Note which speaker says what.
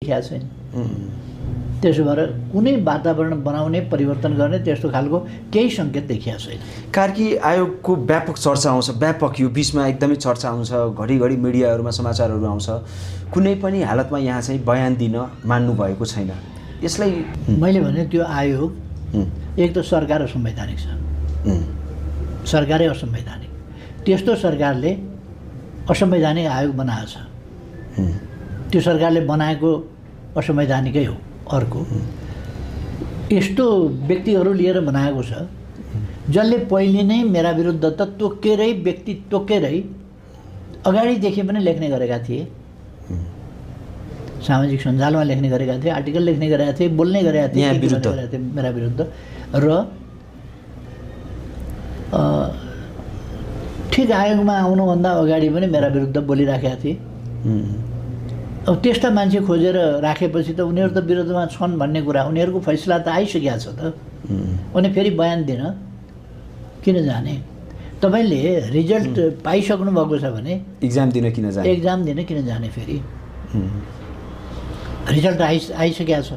Speaker 1: देखिएको छैन। त्यसो भएर कुनै वातावरण बनाउने परिवर्तन गर्ने त्यस्तो खालको केही सङ्केत देखिएको छैन।
Speaker 2: कार्की आयोगको व्यापक चर्चा आउँछ, व्यापक यो बिचमा एकदमै चर्चा आउँछ, घरिघरि मिडियाहरूमा समाचारहरू आउँछ, कुनै पनि हालतमा यहाँ चाहिँ बयान दिन मान्नु भएको छैन। यसलाई
Speaker 1: मैले भने त्यो आयोग एक त सरकार असंवैधानिक छ, सरकारै असंवैधानिक। त्यस्तो सरकारले असंवैधानिक आयोग बनाएको छ, त्यो सरकारले बनाएको असंवैधानिकै हो। अर्को यस्तो व्यक्तिहरू लिएर बनाएको छ जसले पहिले नै मेरा विरुद्ध त तोकेरै व्यक्ति तोकेरै अगाडिदेखि पनि लेख्ने गरेका थिए, सामाजिक सञ्जालमा लेख्ने गरेका थिए, आर्टिकल लेख्ने गरेका थिए, बोल्ने गरेका थिए मेरा विरुद्ध। र ठिक आयोगमा आउनुभन्दा अगाडि पनि मेरा विरुद्ध बोलिराखेका थिए। अब त्यस्ता मान्छे खोजेर राखेपछि त उनीहरू त विरोधमा छन् भन्ने कुरा, उनीहरूको फैसला त आइसकेको छ त, अनि फेरि बयान दिन किन जाने? तपाईँले रिजल्ट पाइसक्नु भएको छ भने
Speaker 2: एक्जाम दिन किन जाने?
Speaker 1: फेरि रिजल्ट आइसकेको छ।